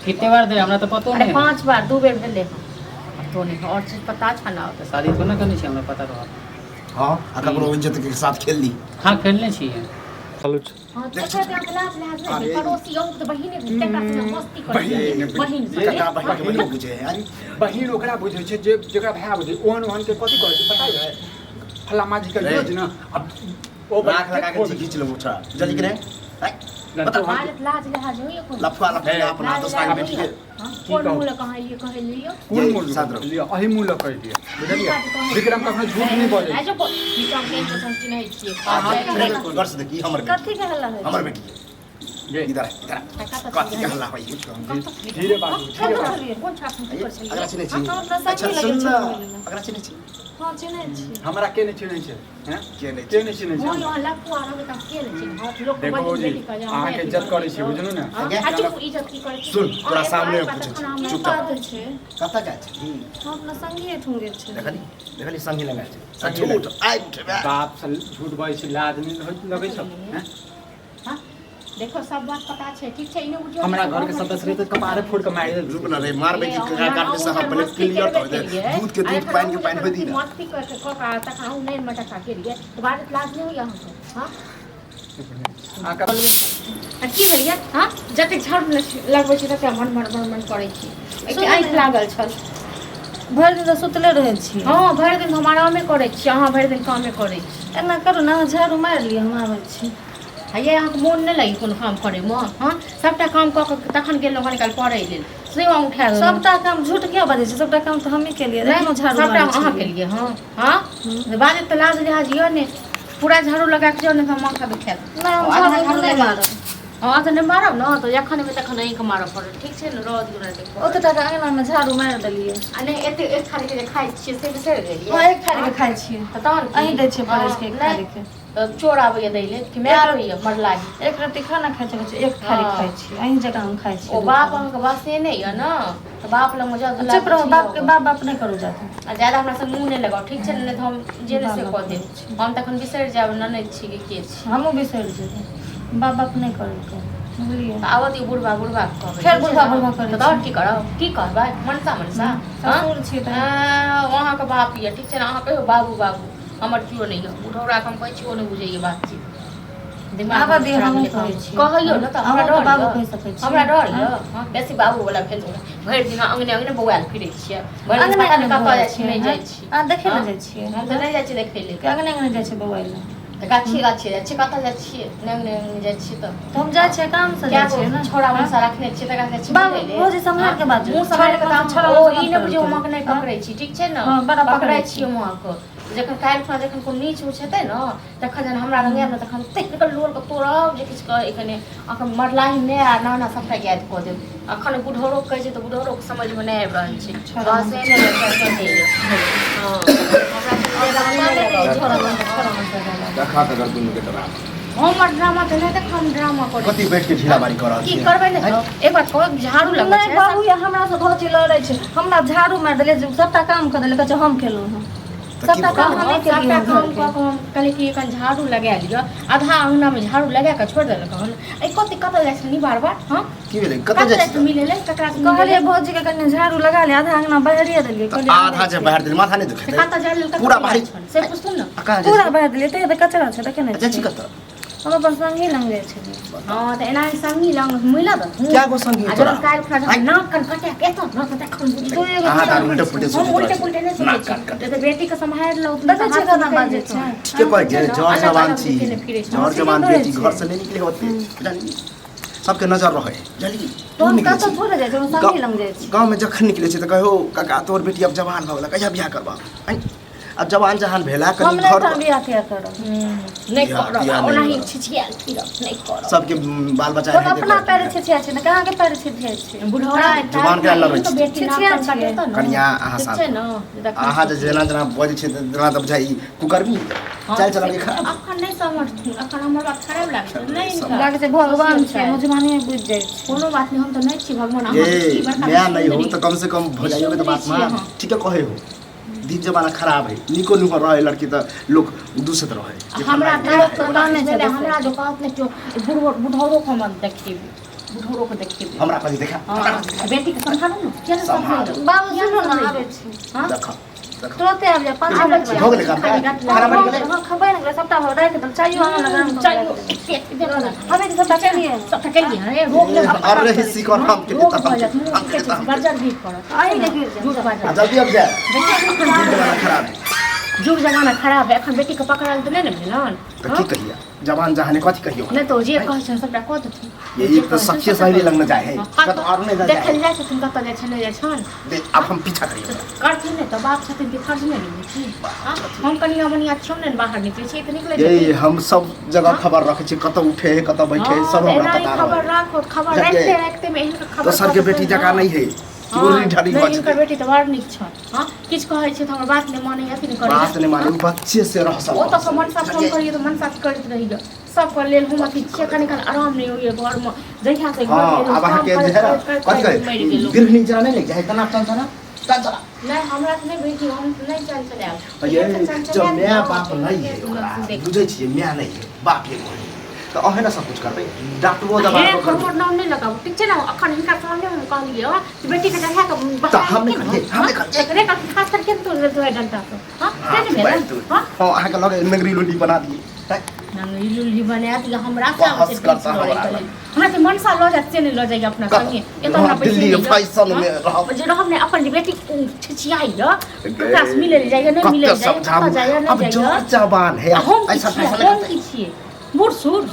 कते बार दे हमरा तऽ पतो अरे नहि है। 5 बार 2 बेर भेलै हँ पतो नहि और चीज पता छ ना। तऽ शादी थोड़ा करने छी, हमरा पता रहल। हाँ, आ ककरो इज्जत के साथ खेल ली। हाँ, खेलने छियै। हाँ, तऽ एकर तऽ अहाँके लाज लिहाज नहि भेल? पड़ोसी अहूँ तऽ बहिने भेल, तकरा संगे मस्ती करै बहिन। छलियै, बहिन संगे। कका बहिन के बहिन बुझे है, अरे। बहिन ओकरा बुझै छै जे जकरा भाय बुझै। ओहन ओहन के कथी कहै छै पता है? फलामा जी के रे। योजना अब ओ लाख लगा के जी खींच लेबो छोड़ा जल्दी के रे आइ, बता। बाजत लाज लिहाज होइए कोनो? लफुआ लफुआ अपना लाज दोसरा के लिहाज बेटी के। होइए? हाँ, कोन मुँह लऽ कहाँ एलियै कहै लियौ? कोन ये, मूल साथ रहो। लिअ, अही मुँह लऽ कहि दिअ, बुझलियै? विक्रम कखनो झूठ नहि बजै। आइ जो विक्रम के हम चिन्है छियै। गौर से देखी, हमर बेटी। कथी के हल्ला होइ? हमर बेटी है। ये। इधर आ, इधर आ। कथी के हल्ला होई? धीरे बाजू, धीरे कतऽ बाजू। छलियै? कोन छाप की कर छलियै? अगला चिन्है छी? हम अपना संगी अच्छा लगे सुन छलियै न, मिलै लए। अगला चिन्है छी? हँ, चिन्है छी। हमरा के नहि चिन्है छै? हैं? के नहि? के नहि चिन्है मोन छै? यहाँ लफुआ रहबै तऽ के नहि चिन्हत? लोक देखो बहिन भौजी, बेटी कहै जे अहाँके इज्जत करै छी, बुझलू ने? हाँ, आ चुप, इज्जत की करै छी? सुन, तोरा और सामने एगो आर पूछै बात, छी। एखन हम चुपचाप। बात छै। कतऽ जाइ छी? हम अपना संगी एहिठाम गेल छलियै। देखली, देखली, संगी लगा छै। संगी झूठ आइ उठेबे। बाप से झूठ बजै छै, लाज नहि लगै छौ? हैं? हाँ, देखो, सब बात पता छै, ठीक छै? ई नहि बुझियौ। हमरा घर के सदस्य रहे तऽ कपारे फोड़ के मारि देल। रुक न रे, मारबै की काट के साहब, पहिले क्लियर कर दे। दूध के दूध, पानि के पानि होइ दी ना। मस्ती करके कऽ कऽ तखन अहूँ नहि मटक्का केलियै तऽ बाजत लाज नहि होइए अहाँके? हाँ। अहाँके आ की भेल? हाँ, जतेक झाड़ू लगबै छी ततेक मन मन मन मन करै छी। एक आँखि लागल छल। भरि दिन तऽ सुतले रहै छी। हँ, भरि दिन हम आरामे करै छी, अहाँ भरि दिन कामे करै छी। एना करू ने, अहाँ झाड़ू मारि लिअ, हम आबै छी। आ ये, अहाँके मोन नहि लागि कोनो काम करैमे? हँ, सभटा काम कऽ कऽ तखन गेलहुँ कनि काल पढ़ै लेल, से अहाँ उठा देलहुँ। सबटा काम? झूठ किया बाजै छी? सबटा काम तऽ हमही केलियै। नहि, एखनो झाड़ू सभटा मारै अहाँ छलियै। केलियै? हँ हँ, बाजत तऽ लाज लिहाज यऽ ने? पूरा झाड़ू लगा कऽ जाउ ने तऽ माथा दुखायत। नहि, हम आधा झाड़ू झाड़ू नहि लगा। मारब। हँ, तऽ नहि मारब ने तऽ जखन एबै तखन अहीँके मारऽ पड़त, ठीक छै ने? रह दियौ ने देखो। ओते टाका अङ्गनामे झाड़ू मारि देलियै। आ नहि, एते एक थारीके जे खाइ छियै से बिसरि गेलियै? हँ, एक थारीके खाइ छियै। तऽ तहन की? अहीं दै छियै परसि के एक हँ, थारीके। नहि, तऽ चोर आबैया दै लेल कि माय आबैया मरलाही? एक रत्ती खाना खाइ छियै, एक थारी हँ। खाइ छियै, अहीं जकाँ हम खाइ छियै ओ दू बाप थारी। अहाँके बसे नहि यऽ ने, तऽ बाप लग जाउ। चुप रहू, बापके बाप बाप नहि करू जादा। आ ज्यादा हमरा से मुँह नहि लगाउ, ठीक छै ने? नहि तऽ हम जे नहि से बाप कऽ देब। हम तखन बिसरि जायब ननैद छी कि के छी। हमहूँ बिसरि जेबै। बाप बाप नहि करैके, बुझलियै? तऽ आबऽ दियौ बुढ़बा, बुढ़बा के कहबै। फेर ठीक छै बुढ़बा ने? बुढ़बा करै तऽ तहन की करब? की कहबै? मनसा मनसा? हँ? ससुर छी तऽ। अहाँके बाप यऽ, ठीक छै ने? अहाँ कहियौ बाबू बाबू, हमर केओ नहि यऽ। बुढ़ौराके हम कहै छी, ओ नहि बुझैए बातचीत, दिमाग आबऽ दियौ, खराब हमहूँ भेलै। कहै छी। कहियौ ने तऽ हमरा अहूँ तऽ डर बाबू यऽ? कहि सकै छी। हमरा डर यऽ? हँ, बेसी बाबू वाला भेल। भरि दिन अङ्गने अङ्गने बौआयल फिरै छियै भरि दिन। अङ्गने पता नहि अङ्गने कतऽ बौआइ जाइ छी, छियै, नहि हँ? जाइ छी। अहाँ देखै लए हँ? जाइ छियै? हम तऽ नहि जाइ छियै देखै लेल। कि अङ्गने अङ्गने जाइ छियै बौआइ लए? तऽ गाछी गाछी जाइ छियै, कतऽ जाइ छियै? नहि, अङ्गने अङ्गने जाइ छियै तऽ। तऽ हम जाइ छियै, काम से जाइ कए गो छियै ने। छौड़ा मुसा रखने छियै तकरा जाइ छियै बाबू, मिलै लेल? भौजी, सम्हारि के बाजू। मुँह सम्हारि के तऽ छौड़ा ओ मुसा ई नहि बुझियौ पकड़ै। हम अहाँके नहि पकड़ै छी, ठीक छै ने? हँ, बड़ा पकड़ै पकड़ै छी हम अहाँके। जखन काल्हि खुना जखन कोनो नीच ऊँच हेतै ने, तखन जहन हमरा लग आयब ने, तखन ताकि कऽ लोलके तोड़ब जे किछु कहै कने अहाँके मरलाही माय आ नाना सबटा याद कऽ देब। अखन बुढ़ौरो कहै छै तऽ बुढ़ौरोके समझमे नहि आबि रहल छै। बस एहने नहि। हँ, हमरा देखा तऽ दुनू के ड्रामा। हमर ड्रामा तऽ नहि देख, हम ड्रामा करै कथी बैठ के ढीला बारी कऽ रहल की छियै? करबै? नहि तऽ एक बात कहू, झाड़ू लगबै नहि छै। बाबू, ये हमरा से भौजी लड़ै छै। हमरा झाड़ू मारि देलियै, सबटा काम कऽ देलियै, कहै छै हम केलहुँ हँ। तऽ की सबटा भऽ काम गेल? हमे केलियै सबटा हँ काम घरके। कऽ कऽ हम कहलियै कि एखन झाड़ू लगा लिअ। आधा अङ्गनामे झाड़ू लगा कऽ छोड़ि देलक हन। एहि कथी कतऽ जाइ छली बार बार? हँ? की भेलै? कतऽ कतऽ जाइ जाइ छी? छी मिलै लेल? ककरा से मिलै कहलियै लेल? भौजी के कनि झाड़ू लगा ले, आधा अंगना बहरिए देलियै। तऽ कहलियै आधा जे बाहर देली, माथा नहि से दुखेतै? कतऽ जाइ लेल कतऽ पूरा जाइ बाहरी छल से पुछथुन ने। आ कहाँ जाइ पूरा छी? बहर देलियै, तैयो तऽ कचरा छै, देखे नहि जाइ छी छियै? कतऽ? हम अपन संगी लग जाइ छलियै। हँ, तऽ एना संगी लग मिलऽ दहूँ। क्या गो संगी आ तोरा? जखन काल्हि खुना जखन नाक कान कटा के एतौ ने, तऽ तखन बुझबै। दुइए गो अहाँ तऽ तीन उल्टे पुल्टे हम सोचैत उल्टे रहै पुल्टे नहि छी। सोचै नाक कान छी कटे। तऽ बेटीके सम्हारि लौ। देखै छियै केना बाजै छै। ठीके कहै छै, जर जवान छी। केने फिरै छै। जर जवान कहै बेटी छै। घर से नहि निकले होते, बुझलियै? सबके नजर रहै, बुझलियै? तू तो हम निकलै कतऽ छी। थोड़े जाइ छी, हम संगी लग जाइ छी। गाँवमे जखन निकलै छै तऽ कहो काका, तोहर बेटी आब जवान भऽ गेलै, कहिया बियाह करबा? आँय? आब जवान जहान भेला हम कनि नहि घर तऽ बियाह तियाह करब। नहि बियाह- करब। बियाह नहि ओनाही करब। छिछियाल फिरब, नहि करब। सबके बाल बच्चा हम एनाहिते अपना करत। पैर छिछिया छी ने, कहाँके पैर छिछिया छी? बुढ़ौरा जुबान के लड़ै छी। बेटी नाक छिछिया कान छियै। कटेतौ ने। कनिया, अहाँ ठीक शान्त छै ने? देखै अहाँ जे जेना जेना बजै छै तेना तऽ बुझाइ ई कुकर्मी हँ, चालि चलन के खराब। अखन नहि समझथुन, अखन हमर बात खराब लागै छै नहि हिनका। लागै छै भगवान छै, मुजमानिए बुझि जाइ छै। कोनो बात नहि, हम तऽ नहि छी भगवान, ये अहाँ तऽ छी बड़का नया नहीं हो विष्णु। तो कम से कम भौजाइयों के तो बात छियै मान। अहाँ। ठीक है, कहे हो दिन जमाना खराब है, निको निको रहे लड़की तऽ लोक दूषित रहे जे हमरा फलाना लोक है, तऽ ओना नहि है। छलै, हमरा जो कहत ने केओ बुढ़ो बुढ़ौरो के हम देखेबै। बुढ़ोरो के देखेबै। हमरा कथी देखा? हँ, बेटी के सम्हारू ने, किया ने सम्हारू। सम्हारू? बाबू सुनू ने, आबै छी। हँ? देख देख। तुरते आबि जाए, 5 मिनट। भऽ गेलै काम? खाना बनि गेलै? हँ, खबै ने गेलै सबटा, राखि देल चाहियो अहाँ लग गरम। चाहियो एते एते देखो ने। हमे तऽ सबटा केलियै। सबटा केलियै हँ, रोग ने। अरे हिस्सी कर हम के रोग देता, भऽ हम जायत, मुँह हम के के देता। बर्जर भी करत। अहीं के गिर जायत। जुग आ जमाना, जल्दी आबि जाए, जुग जमाना खराब है। जुग जमाना खराब है। एखन बेटी के पकड़ल तऽ नहि ने भेलन। तऽ की कहिया, जवान जहाने कथी कहियो? नहि तऽ ओ जे कहै छनि सबटा कऽ देथिन। ये एक तऽ सखिए सहेली लग न जाए है, कतौ आरो नहि जाए। देखल जाइ छथिन, कतऽ जाइ छै, नहि जाइ छनि। दे, आब हम पीछा करियो। करथिन नहि तऽ बाप छथिन कि फर्ज नहि निभेथिन? हँ, हम कनिया मनिया छियौ ने, बाहर निकलै छियै तऽ निकलै ये छथिन। हम सब जगह खबर रखै छी, कतऽ उठे है, कतऽ बैठे है, सब हँ, हमरा एना ही पता खबर रहै। राखो, खबर बुझलियै? राखते राखते मे एहन खबर दोसर के बेटी जकाँ नहि है कि हँ, उड़ी ढड़ी नहि, भऽ हिनकर जेतै। बेटी तऽ बड़ नीक छनि। हँ, किछु कहै छै तऽ हमर बात नहि मानै, अथी नहि करै। बात नहि माने, ओ बच्चे से रहसल। ओ तऽ मनसा फोन करियै तऽ मनसा करैत रहैया सबके लेल। हम अथी छियै, कनि कनि आराम नहि होइए घरमे जहिया से घर हँ, एलहुँ, आब काम अहाँके करैत जे है करैत ने करैत कथी करैत मरि कहै गेलहुँ। दीर्घ नींद नहि लागि जाइ, तना चल चला। नहि, हमरा तऽ नहि भेटी, हम तऽ नहि चल चलायब। ये जब माय बाप नहि है ओकरा, बुझै छियै, माय नहि है, बाप एगो है, तऽ अहें ने सब कुछ करबै, डाँटबो हे दबाबो करबै। हमर नाम नहि लगाबू, ठीक छै ने? अखन हिनका सामने हम कहलियै जे बेटीके चढ़ा कऽ तऽ हम नहि करियै, हम नहि करियै। रे खास करके तोड़ देल डंटा से। हँ, से नहि भेलै? हँ। हँ, अहाँके लगे नगरी लोली बना दिए। नंगरी लुल्ही बना दिअ हमरा से। बहस आबै छै करता बीच लड़ै हमरा के लग। लेल। हमरा से मनसा लऽ जायत से नहि लऽ जाइए अपना कतऽ? संगे। एतऽ हमरा पैसे दिल्ली नहि यऽ। फैशन मे हँ? रहब। जे रहब ने, अपन जे बेटी छिछियाइए ककरा से मिलै लए जाइए, नहि मिलै कते लए जाइए, समझाबू कतऽ जाइए, नहि अब जाइए। जर जवान है। आ हम की ऐसा छियै? फैशन हम की छियै? बूढ़ सूढ़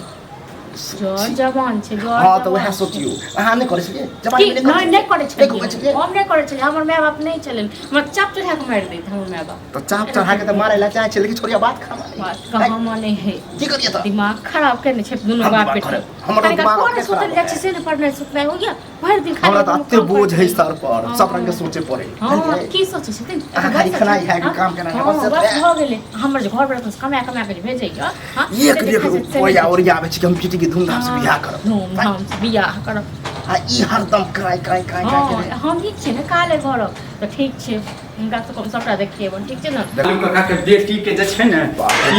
जर जवान छै, जर हँ, तऽ जवान वएह छै। सोचियौ, अहाँ नहि करै छलियै जवानी की मे? नहि, नहि करै नहि करै छलियै। छलियै। हम नहि करै छलियै, हमर माय बाप नहि छलै, हमरा चाप चढ़ा कऽ मारि दैत हमर माय बाप। तऽ चाप चढ़ा के तऽ मारै ला चाहै छै, लेकिन छोड़िया बात खामा बात कहाँ माने है? की करियै तऽ? दिमाग खराब केने छै दुनू हम बाप दिमाग बेटी। खराब- हमर तऽ कनिका दिमाग कोन अपने सुतल खराब जाइ छै से नहि, पढ़नाइ सुतनाइ होइया भरि दिन खाली हमरा तऽ कोनो एते काम बोझ करैत है रही। सर पर, सब रंग के सोचे पड़े। हँ, की सोचै छथिन? अहाँ खाली खेनाइ खाय के काम केनाइ है, हँ, बस बस एतबे। भऽ गेलै। हमर जे घर पर कमा कमा के जे भेजैया, हँ, एक से एक देखै छै, से रुपैआ नहि। ओरियाबै छी कि हम बेटी के धूमधाम से बियाह करब। धूमधाम से बियाह करब। आ ई हरदम क्राइ क्राइ क्राइ क्राइ हँ करे। हम ठीक छियै ने काले करब तऽ ठीक छै, हुनका सबके हम सबटा देखेबनि, ठीक छै ने? लालू काका के बेटी के जे छै ने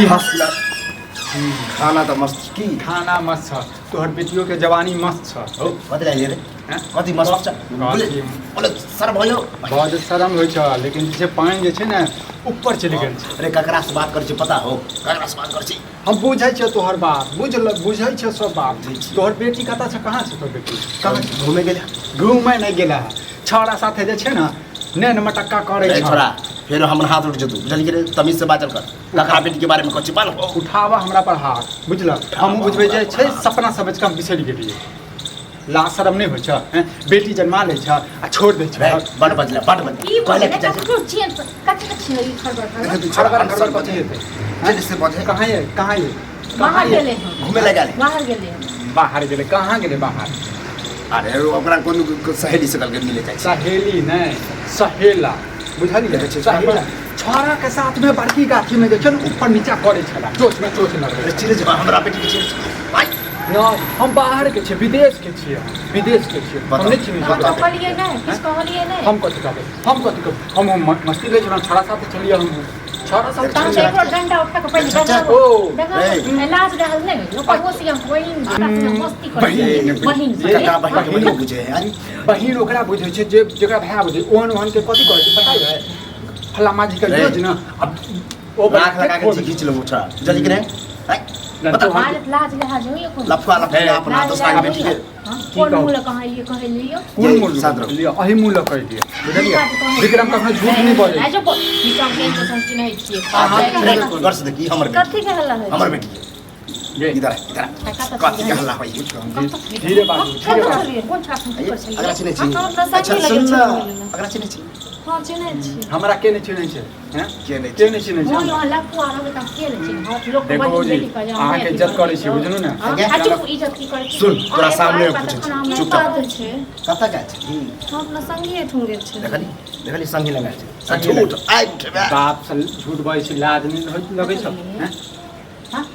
ई हंसला खाना तऽ मस्त की? खाना मस्त छ, तोहर बेटियो के जवानी मस्त छ हौ। कथी लागिए रे? हैं? कथी मस्त छ? बोले कथी? बोले सर भयो। बड शरम होइ छ, लेकिन जे छै पानि जे छै ने ऊपर चलि गेल छै। अरे, ककरा से बात करै छी, पता हो ककरा से बात करै छी? हम बुझै छियै तोहर बात, बुझल, बुझै छियै सब बात। बुझै छियै। तोहर बेटी कतऽ छै? कहाँ छै तोहर बेटी, कहाँ छै? घूमे गेलै। घूमे नहि गेला, छौड़ा साथे जे छै ने नैन मटक्का करै रे छै। छोरा, फेर हमर हाथ उठ जेतौ, बुझलियै रे? तमीज से बाजल कर, ककरा बेटी के बारे में कहै छी बाल हो। उठाबऽ हमरा पर हाथ, बुझलक? हमहूँ बुझबै जे छै सपना समझ कऽ हम बिसरि गेलियै। लाज शरम नहि होइ छ? हैं? बेटी जन्मा लै छ आ छोड़ि दै रे छ। बड बजले, बड बजले। की कहले बोलले? कि जाइ छै। ककरो छियै, कथी के छियै ई खड़बड़ खड़बड़? देखै तू छोरा खड़बड़ अनसर खड़बड़ कथी बजे हेतै? जे से बजे। कहाँ ये, कहाँ ये, कहाँ बाहर ये? गेलै हन। घूमे लए गेलै। बाहर गेलै हन। बाहर गेलै? कहाँ गेलै बाहर? अरे, ओकरा कोनो सहेली से कहलकै मिले जाइ छै। सहेली नहि, सहेला, बुझलियै? देखै छियै, सहेला छौड़ा के साथ में बड़की गाछी में जे छै ने ऊपर नीचा करै छला, चोच में चोच लगबै अरे छला। चिड़ै छै हमरा बेटी के, चिड़ै छै भाइ। नहि, हम बाहर के छियै, विदेश के छियै, हम विदेश के छियै, हम बताउ, नहि चिन्है हम छियै। तऽ कहलियै नहि, किछु कहलियै नहि। हम कथी कहबै, हम कथी कहबै? हम मस्ती लै छलहुँ, छौड़ा साथे छलियै हम, छौड़ा साथे तहन तऽ छलियै। एकरो डंडा उठा कऽ पहिले अच्छा, दगाबो। ओ दगाबो। रे। लाज रहल नहि, लोक पड़ोसी हम बहिन हमरा संगे मस्ती करै बहिन, छै। बहिन ये कका बहिन के बहिन। बहिन बुझे है। बहिन ओकरा बुझै छै जे जकरा भाय बुझै। ओहन ओहन के कथी कहै छै पता है? फल्ला माझी के रे। योज ने अब ओ लाख लगा के खींच लेबो छोरा, बुझलियै कि नहि? हैं? बता। लाज लाज लिहाज होइए कोनो? लफुआ लफुआ अपना लाज दोसरा के लिहाज बेटी के होइए? हाँ? की कोन कहू? मुँह लऽ कहाँ एलियै कहै लियौ? कोन ये, मूल शांत रहू। लिअ, अही मुँह लऽ कहि दिअ, बुझलियै? विक्रम कखनो झूठ नहि बजै। आइ जो विक्रम के हम चिन्है छियै। अहाँ गौर से देखी, हमर बेटी, कथी के हल्ला होइ छै? हमर बेटी के। गे, इधर आ, इधर आ। कथी के हल्ला होइ? धीरे बाजू, धीरे कतऽ बाजू। छलियै? कोन छौड़ा संग की करै छलियै? अगला चिन्है छी? हम अपना संगी अच्छा लगे सुन छै न, घुमै लए। अगला चिन्है छी? हँ, चिन्है छी। हमरा के नहि चिन्है छै? हैं? के नहि? के नहि चिन्है छै मोन हमरा? वहाँ लफुआ रहबै तऽ के नहि चिन्हत? लोक देखो बहिन जी, बेटी कहै जे हम अहाँके नहि इज्जत अथी करै छी, बुझलू ने? हाँ? आ चुप, इज्जत की करै छी? सुन, तोरा अहाँ सामने एगो पूछै छी, आइ चुप। बात छै। कतऽ जाइ छी? हम अपना संगी एहिठाम गेल छलियै। देखली, देखली, संगी लग छै। संगी लग। झूठ आइ उठेबे। बाप से झूठ बजै छै, लाज नहि लगै छै? हैं? हाँ?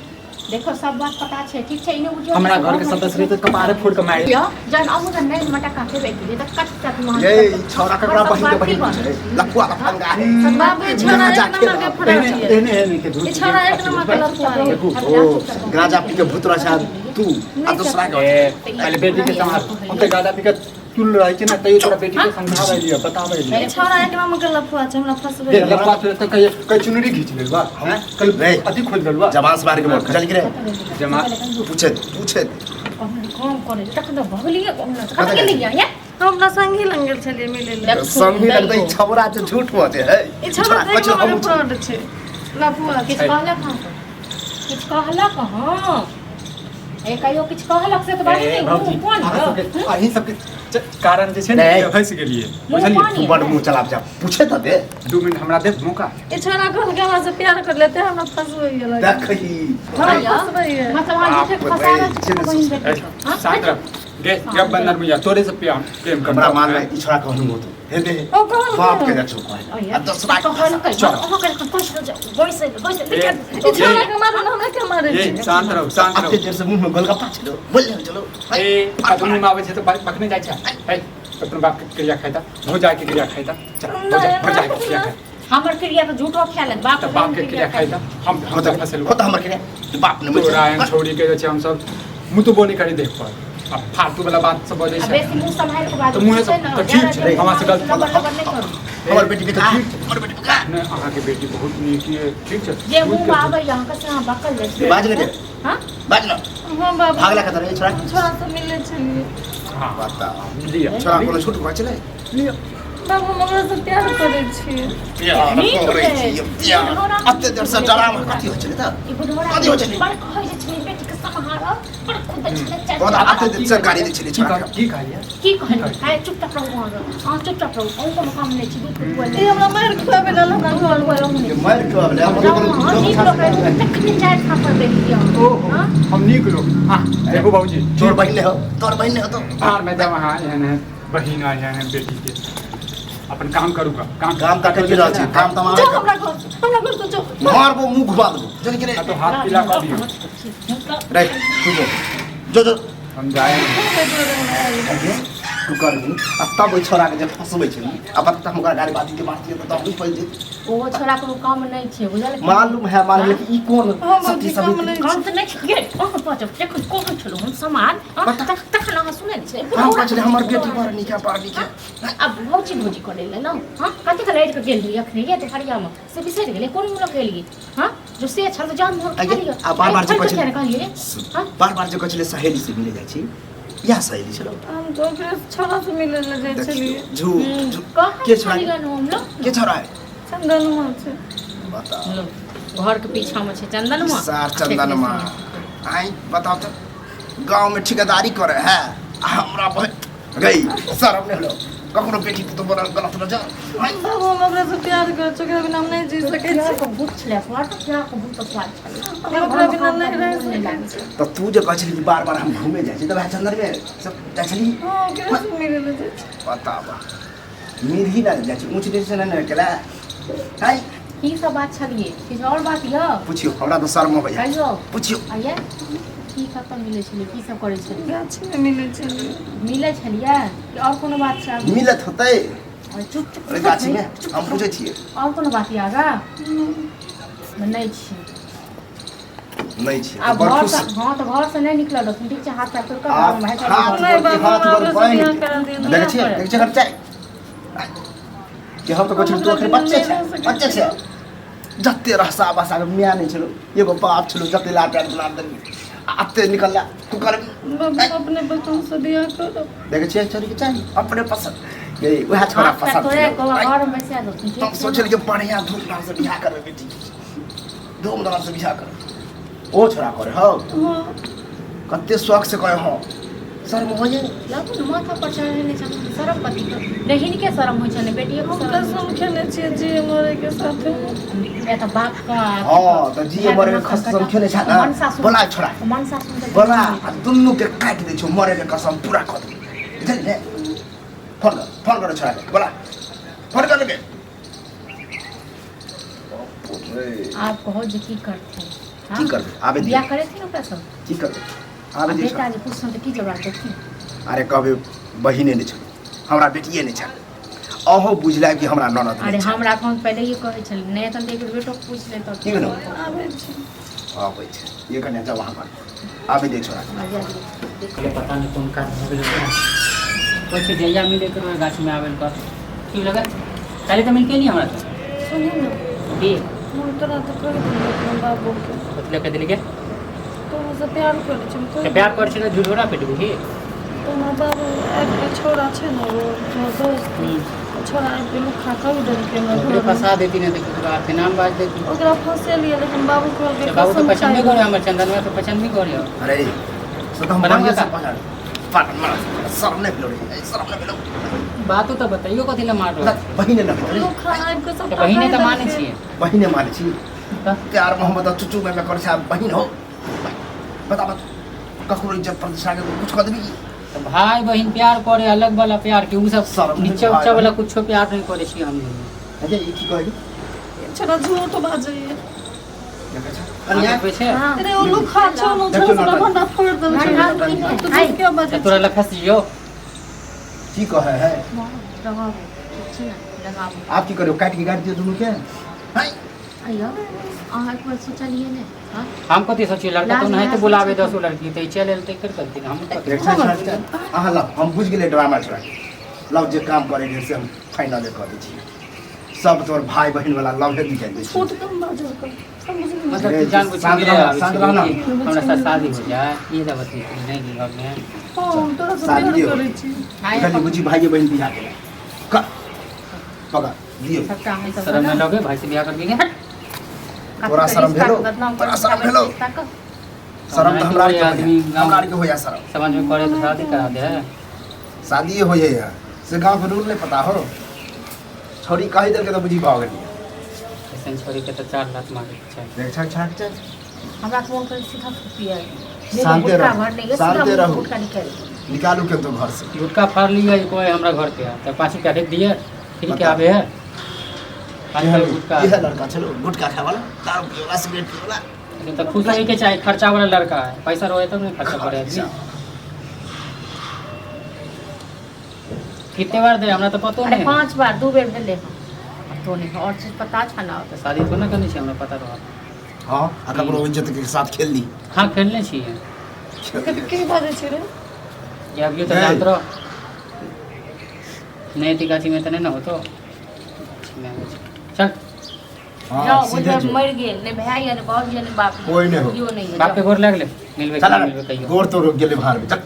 देखो, सब बात पता छै, ठीक छै? इने बुझियौ। हमरा घर के सदस्य रहितै तऽ कपारे फोड़ के मारि। यौ, जहन अहूँ जहन नहि मटक्का खेबै के तऽ कट तक वहाँ। ये छौड़ा ककरा बहिन के बहिन बुझे लफुआ लफंगा है। बाबू, ई छौड़ा एक नंबर के फराक एहने छै। एहने एहने के झूठ। ई छौड़ा एक नंबर के लफुआ है। देखू ओ गांजा पी के भूत रहा छै। तू आ दोसरा के ए पहिले बेटी के सम्हार। हम तऽ गाजा पी के तुल रहै छै ने, तैयो तोरा बेटी के समझाबै लिअ, बताबै लिअ। ई छौड़ा एक नंबर के लफुआ छै, हमरा फंसबै दे लफड़ा से तऽ कहिए कहीं चुनरी घीच लेल बा हैं, कल रे। अथी खोल देल बा। जबान से मार के बोल चल के रे। जमा पूछे पूछे। काम करे तखन तऽ भगलियै कतऽ गेलियै या? हम अपना संगी लग गेल छलियै मिलै लए। संगी लगतै ई छौड़ा जे झूठ बजे है। ई छौड़ा कहै एक छै नंबर हम के फ्रॉड छै, लफुआ किछु छै। कहलक हँ? किछु कहलक हँ? ए कहियो किछु कहलक से तऽ बाजू ए ने। भौजी, मुँह कोन अहाँ यौ? सबके अहीं सबके कारण जे छै ने नहि। फँसि गेलियै, मुँह बुझलियै? पानी। तू बड़ मुँह चलाब जा, पूछे तऽ दे। 2 मिनट हमरा दे मौका। ई छौड़ा कहलकै हमरा से प्यार कर लेते, हमरा फंसबै गेलै। देखही। हमरा फंसबै है। मतलब अहाँ झूठे बाप फंसा रे, रहल छी बहिन ए, बेटी। हाँ? शांत रह गे, गप बंदर मिया, तोरे से प्रेम प्रेम कर। हमरा मान ले ई छोड़ा कहलू हो तू हे दे। ओ कहलकै। बाप के जाछू कहले आ दोसरा के कहलकै चल। अहाँ के पैसा बैसे बैसे ए, ई छौड़ा के मारू ने, हमरा के मारै ए छै? शांत रहो, शांत अते रहो। देर से मुंह में गोलगप्पा छलो, बोल ले चलो। ए कतौ मुँह में आबै छै तऽ पकने जाइ छै। ए अपन बाप के क्रिया खाइता, भौजाई के क्रिया खाइता, चल भौजाई, भौजाई के क्रिया खाइ। हमर क्रिया तऽ झूठो खा लेत बाप। तऽ बाप के क्रिया खाइता, हम हम तऽ फंसेलु। हो तऽ हमर के बाप ने तोरा एहन छौड़ी के जे छै हम सब मुतबो नहि करी देख पर, आ फालतू वाला बात सब बजै आ छै। बेसी मुँह सम्हारि कऽ बाजू। तऽ मुँहे छै ने, तऽ ठीक छै, ज्यादा हमरा से गलत लबर लबर नहि करू। हमर बेटी के तऽ ठीक छै। हमर बेटी के नहि, अहाँके बेटी बहुत नीक ये, ठीक छै। जे मुँह में आबै अहाँके से अहाँ बकल जाइ छी। बाज ने के। हाँ? बाज ने। हाँ बाबू। भागला कतऽ रे छोड़ा? हम छोड़ा से मिले छलियै। हाँ बता। लिअ। छोड़ा कोनो झूठ कहै छलै? लिअ। बाबू, हम ओकरा से प्यार करै छियै। प्यार नीक करै छै। छियै प्यार। अते देर से डरामा कथी होइ छलै तऽ? ई बुढ़ोरा कथी होइ छलै? बड़ कहै जे छलै बेटीके सम्हारऽ, बड़ खुदै छलै चारि बहुत चारि। अते देर से गाड़ी दै छलै की छोड़ा कह- के। की कहलियै? की कहलियै? हाय, चुपचाप रहू अहाँ, अहाँ चुपचाप रहू, अहूँ कोनो काम नहि छै, दूध खुआबै। ई हमरा मारि खुआबै लेल हमरा घर नहि। मारि के आबले हम अहाँ नीक लोक रहू, तखने चारि थापड़ देलियै अहाँ। ओहो, हाँ? हम नीक लोक। आ देखू बाबूजी, तोर बहिन ने हो, तोर बहिन ने हो तो। बाहर में जाब अहाँ एहन एहन बहिन आ एहन एहन बेटी के अपन काम करू गा, काम काम तऽ करि रहल छी, काम तऽ जो हमरा घर से, हमरा घर से जो। मारबो मुंह घुमा देबो चल के रे। आ तो हाथ पीला कऽ दियौ। रे तू जो जो जो। हम जाए। तू करबी आ तब ओहि छोड़ा के जे फंसबै छै आ पता हम ओकरा गाड़ी बाती के मारतियै तऽ तब पैस जेत। ओहो छोड़ा कोनो काम नहि छै, बुझल? मालूम है, मालूम है कि ई कोन हाँ, सती बाबूजी, काम सवित्री। नहि काम तऽ नहि छै। गे, अहाँ बजब जखन कहै छलहुँ हम सामान, हाँ, बता। तखन अहाँ सुनै नहि छलियै। हम कहै छलियै हमर बेटी बड़ नीक है, बड़ नीक है। आब भौजी भौजी करै लए ने, हाँ, कतेक लड़ि कऽ गेल रहियै अखने ये दुपहरियामे से बिसरि गेलै? कोन मुँह लऽ कऽ एलियै? हाँ, जो से छल तऽ जान मोर खा आगे, लिअ। आ बार बार जे आइ कहै छलियै- किया ने कहलियै? हाँ? बार बार जे कहै छलियै सहेली से मिले जाइ छी, इएह सहेली छलौ। हम तऽ ओकरे छोड़ा से मिले लए जाइ छलियै। देखियौ झूठ झूठ। कहाँ के छोड़ा? छलियै हम लोग? के छोड़ा है? चंदनमा छै। बता। लो, घर के पीछा में छै चंदनमा। सार चंदनमा आई बताओ तो गांव में ठेकेदारी करे है आ हमरा गई शरम नहीं होलो ककरो बेटी पुतोह बनल गलत नजर आई। बाबू, हम ओकरा से प्यार करै छी, ओकरा बिना हम नहि जी सकै प्यार छी। के भूत छलै, स्वाद प्यार के भूत स्वाद छलै। हम ओकरा बिना नहि रहि सकै छी। तऽ तू जे कहै छली कि बार बार हम घूमे जाइ छी तऽ वएह चंदन में सब जाइ छली? हाँ, ओकरे से मिले लए जाइ छी। बताबा मिरही ना जाइ छी ऊँच नीच नहि ने केला आई। की सब बात छलियै? किछु आओर बात यऽ? पुछियौ, हमरा तऽ शर्म अबैया। कहियौ। पुछियौ। आइए की कतऽ मिलै छलियै, की सब करै छलियै? गाछी मे मिलै छलियै। मिलै छलियै कि आओर कोनो बात छै आगू? मिलत होतै। और चुप चुप। ओहि गाछी में हम पूछै छियै। आओर कोनो बात यऽ आगा? नहि छी। नहि छी। आब बड़ घर खुश। से, हाँ, तऽ घर से नहि निकलल रहथिन, ठीक छै? हाथ पैर तोड़ि कऽ हाथ घरमे भागि हाथ नहि गोर बाबू, हाथ गोर हमरा से बान्हि बियाह के। करा दियौ। देखै छियै, देखै छियै एकर चालि कि हम तऽ कहै छियै तू एखन बच्चे छै, बच्चे छै। जते रहसा बसा के माय नहि छलो, एगो बाप छलो, जते लाड प्यार दुलार देलही आ अते निकलला तू करबी। बाबू, अपने पसंद से बियाह करब। देखै छियै छोरी के चाही अपने पसंद ये, उएह छोरा हाथ पैर पसंद तोड़ि छलो। कऽ घरमे बैसा देथिन, ठीक हम छै? सोचल कि बढ़िया धूमधाम से बियाह करबै बेटी के, धूमधाम से बियाह करबै। ओ छोरा करे हौ? हाँ। कते शौक से कहे हौ, शर्म होइए? लगू ने माथा पर चढ़ेने छथिन, शरम कथी के? ने हिनके शरम होइ छनि, ने बेटिए के हम शरम होइ कसम खेने छियै जे मरे के साथे। छनि। ए तऽ बाप का हँ तऽ जिए मरे के कसम खेने छै ने, बोला छोरा। मनसा सुन। बोला आ दुन्नू के काटि दै छौ, मरे के कसम पूरा कऽ देबै, बुझली ने? फोन कर, फोन कर छोरा के, बोला, फोन कर के। आब कहो जे की करथिन? हाँ? की करबै? आबे दियौ। बियाह करेथिन ओकरा सब? की करबै? आबे दियौ बेटा छोरा। जे पुछतन तऽ की जवाब देथिन? अरे कहबै बहिने नहि छल हमरा, बेटिए नहि छल, अहूँ बुझला कि हमरा ननद अरे नहि छल। हमरा एखन पहिले ही कहै छलै नहि, एखन तऽ एक बेर बेटो के पूछि लेतौ। की भेलौ? आबै छी। आबै छै ये कन्या जाओ वहाँ पर आबे दे छोरा के पता नहीं कोन काज भऽ गेलै ओकरा। कहै छै जहिया मिले के रहे गाछीमे आबै लए कर की लगत काल्हि तऽ मिलके नहीं हमरा तऽ सुनही ने की हम तोरा तऽ कहि देलियै अपना बाबूके कथी लए कहि देलियै तू हमरासँ प्यार करै छै हम कहि तऽ प्यार करै छै तऽ झूठोरा पिटबही तऽ हमर बाबू आबि कऽ छौड़ा छै ने ओ हमर दोस्त ओ छौड़ा आबि कऽ लुक्खा कहि देलकै हमरा ओकरे घरमे फंसा देती नहीं तऽ ककरो आपके नाम बाज देती ओकरा फँसेलियै लेकिन बाबू कहलकै तऽ बाबू तऽ कसम पसंद खाइ करे हमर चंदनवा तऽ पसंद भी करे अरे से तऽ हम बनाउ बढ़िया से काका। पहचान पर मरा शर्म नहि भेलो रे शर्म नहि भेलो बातो तऽ बतैयो कथी लए मार रहल छी बहिने नहि भेलो रे लुक्खा आबि कऽ तऽ सबटा बहिने कहि तऽ मानै देलकै छियै बहिने मानै छी तऽ प्यार मोहब्बत चुचू में कर छै बहिन हो बता बता ककरो इज्जत प्रतिष्ठा के कुछ कऽ देबी तऽ भाई बहिन प्यार करे अलग वाला प्यार के उ सब शर्म नहीं नीचा भाई उच्चा वाला बहिन। कुछो प्यार नहीं करे छी हम दुनू अरे ई की कहली छौड़ा झूठ बाजैए देखै छ अहाँ कन्या देखबै छै हँ अरे ओ लुक्खा छौ ने देखियौ छौड़ा नाटक। भंडा फोड़ि देलकै नाटक। तू झूठ किया बाजै तऽ तोरा लए फँस जियौ की कहै है लगाबू ठीक छै ने लगाबू आप की करियो काटि के गाड़ि दियौ दुनू के हाय अइयो अहाँ एक बेर सोचलियै ने हँ हम कथी सोचिए लड़का तो लाज नहीं तो लाज बुलावे सोचै 10 गो लड़की तऽ ई चलि एल तऽ एकर गलती ने हम कथी देख छै अहाँ लाउ हम बुझि गेलियै ड्रामा छोड़ा लाउ जे काम करे के से हम फाइनले कऽ दै छियै सब तोर भाई बहिन वाला लव हे निकालि दै छियै झूठ कम बाजल कर समझ नहीं मतलब तू जान बुझ शांत के रहना, आबै शांत छी रहना। कि हमरा साथ शादी हो जाए ये दबत नहीं कि घर में हाँ हम तोरा से शादी प्यार हो। करै छी गली बुझी भाई बहिन बियाह केला कर पकड़ दियौ सबटा अहाँ सब शर्म नहीं लगे भाई से बियाह कर के तोरा शरम भेलो? तोरा शरम भेलो? शरम तऽ हमरा आरके आदमी होइया हमरा आरके होइया शरम समझ में करे तो शादी करा दे शादी होइए है से गाँव के रूल नहीं पता हो छौड़ी कहि देलकै तऽ बुझी भऽ गेलियै ऐसन छोरी के तो 4 लाख मांगे के चाही देख छक छक छक हमरा तऽ मोन करै सीधा पिए शान्ते रहू, शान्ते रहू। गुटखा निकालि निकालू के तो घर से गुटखा फाड़ लिया कोई हमरा घर पे तो 5 रुपया दे दिए फिर के बता। आवे है 5 रुपया गुटखा इहे लड़का चलो गुटखा खाए वाला दारू पिए वाला सिगरेट पिए वाला लेकिन तो खुश होए के चाहे खर्चा वाला लड़का है पैसा रहे तब नहीं खर्चा करे आदमी कितने बार दे हमरा तो पतो अरे नहीं 5 बार 2 बेर भेलै हँ पतो नहीं और चीज पता छ ना तो शादी तो ना करनी छै हमरा पता रहा हाँ आ ककरो इज्जत के साथ खेल ली हाँ खेलने छियै की बाजै छी रे ये अभियो तो नहीं। जानत रहो नहीं थी गाछी में तो नहीं ना हो तो चल हाँ जाओ सीधे बुझबै जो। मरि गेल नहि भाय यऽ नहि बाप यऽ नहि बाप कोई नहीं हो। केओ नहि बाप के गोर लागले मिलबे चल मिलबे कहियो गोर तो रुक गेले बाहर में चल